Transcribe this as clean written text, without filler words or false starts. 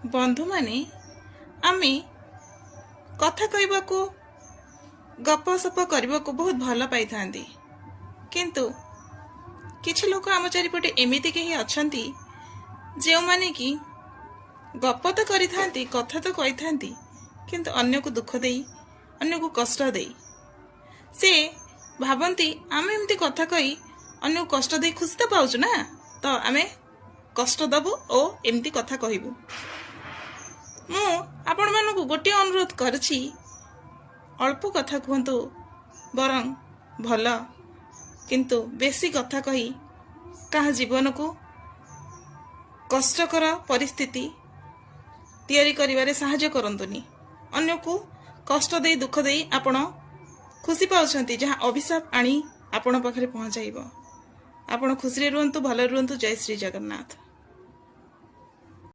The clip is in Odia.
ବନ୍ଧୁମାନେ, ଆମେ କଥା କହିବାକୁ, ଗପସପ କରିବାକୁ ବହୁତ ଭଲ ପାଇଥାନ୍ତି। କିନ୍ତୁ କିଛି ଲୋକ ଆମ ଚାରିପଟେ ଏମିତି କେହି ଅଛନ୍ତି, ଯେଉଁମାନେ କି ଗପ ତ କରିଥାନ୍ତି, କଥା ତ କହିଥାନ୍ତି, କିନ୍ତୁ ଅନ୍ୟକୁ ଦୁଃଖ ଦେଇ, ଅନ୍ୟକୁ କଷ୍ଟ ଦେଇ। ସେ ଭାବନ୍ତି, ଆମେ ଏମିତି କଥା କହି ଅନ୍ୟକୁ କଷ୍ଟ ଦେଇ ଖୁସି ତ ପାଉଛୁ ନା, ତ ଆମେ କଷ୍ଟ ଦବୁ ଓ ଏମିତି କଥା କହିବୁ। ମୁଁ ଆପଣମାନଙ୍କୁ ଗୋଟିଏ ଅନୁରୋଧ କରୁଛି, ଅଳ୍ପ କଥା କୁହନ୍ତୁ ବରଂ ଭଲ, କିନ୍ତୁ ବେଶୀ କଥା କହି କାହା ଜୀବନକୁ କଷ୍ଟକର ପରିସ୍ଥିତି ତିଆରି କରିବାରେ ସାହାଯ୍ୟ କରନ୍ତୁନି। ଅନ୍ୟକୁ କଷ୍ଟ ଦେଇ, ଦୁଃଖ ଦେଇ ଆପଣ ଖୁସି ପାଉଛନ୍ତି, ଯାହା ଅଭିଶାପ ଆଣି ଆପଣ ପାଖରେ ପହଞ୍ଚାଇବ। ଆପଣ ଖୁସିରେ ରୁହନ୍ତୁ, ଭଲରେ ରୁହନ୍ତୁ। ଜୟ ଶ୍ରୀ ଜଗନ୍ନାଥ।